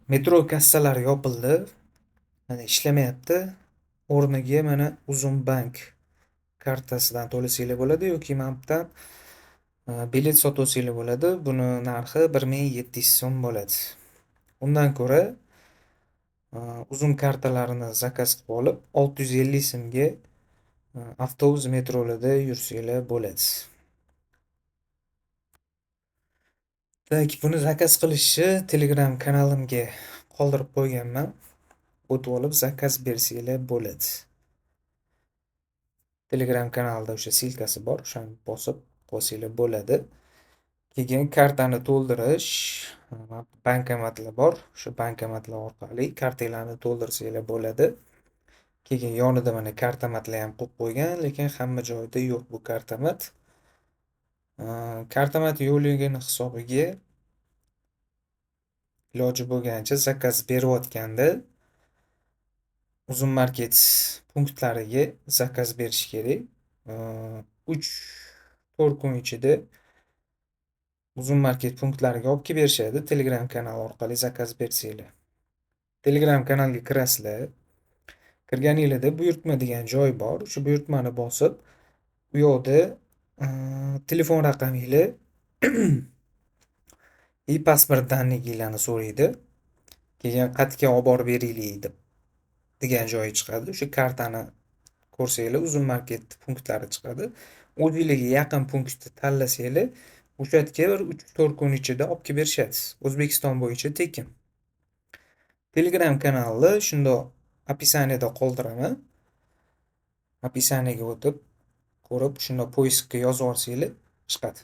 Metro kassalari yopildi. Mana ishlamayapti. O'rniga mana Uzum bank kartasidan to'lasanglar bo'ladi yoki mana bu yerdan bilet sotib olsanglar bo'ladi. Buni narxi 1700 so'm bo'ladi. Undan ko'ra Uzum kartalarini zakaz qilib olib, 650 so'mga avtobus, metrolarda yursanglar bo'ladi. Так, buni zakaz qilishni Telegram kanalimga qoldirib qo'yganman. O'tib olib zakaz bersanglar bo'ladi. Telegram kanalida o'sha silkasi bor, o'shani bosib qo'ysanglar bo'ladi. Keyin kartani to'ldirish, bankomatlar bor. O'sha bankomatlar orqali kartanglarni to'ldirsanglar bo'ladi. Keyin yonida mana kartomatlar ham qo'yib qo'ygan, lekin hamma joyda yo'q bu kartomat. Kartomat yo'qligini hisobiga iloji bo'lgancha zakaz berayotganda Uzum Market punktlariga zakaz berish kerak. 3-4 kun ichida Uzum Market punktlariga olib kelib berishadi Telegram kanali orqali zakaz bersanglar. Telegram kanalga kirasizlar. Kirganinglarda buyurtma degan joy bor. O'sha buyurtmani bosib, u yoqda telefon raqaminglar и pasport данныйlarni so'raydi. Keyin qayerga olib borib beraylik deb degan joyi chiqadi. O'sha kartani ko'rsanglar Uzum Market punktlari chiqadi. O'zinglarga yaqin punktni tanlasanglar, o'sha yerga bir 3-4 kun ichida olib kelib berishadi. O'zbekiston bo'yicha tekin. Telegram kanalni shundoq описаниеda qoldiraman. Описаниеga o'tib, ko'rib, shundoq поискga yozib yuborsanglar chiqadi.